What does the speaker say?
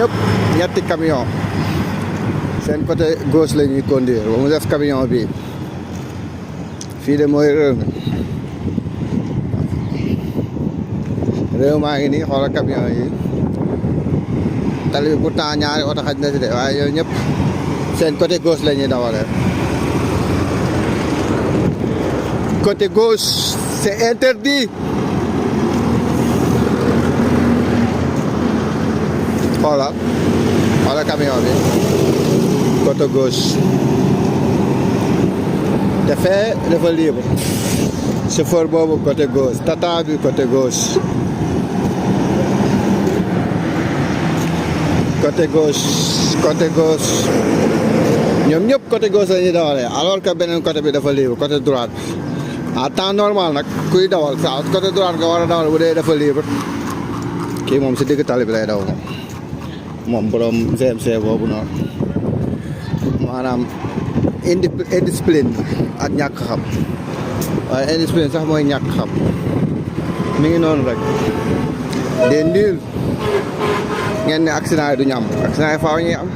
ñëpp ñetti camion seen côté gauche la ñuy conduire ba mu def camion bi fii de mooy réew maa ngi nii xoolal camion yi tali bi pourtant ñaari oto xaj na si de waaye yooyu ñëpp seen côté gauche la ñuy dawalee côté gauche c'est interdit xoolal camion bi côté gauche te fee dafa libre chauffeur boobu côté gauche tata bi côté gauche ñoom ñëpp côté gauche la ñuy dawalee alors que beneen côté bi dafa libre côté droite à temps normal nag kuy dawal saa côté droite nga war a dawal bu dee dafa libre kii moom si digg tali bi lay daw moom borom GMC boobu noonu maanaam indiscipline ak ñàkk xam waaye indiscipline sax mooy ñàkk xam mi ngi noonu rek des nuls ngeen ne accident yi du ñu am accident yi faaw ñuy am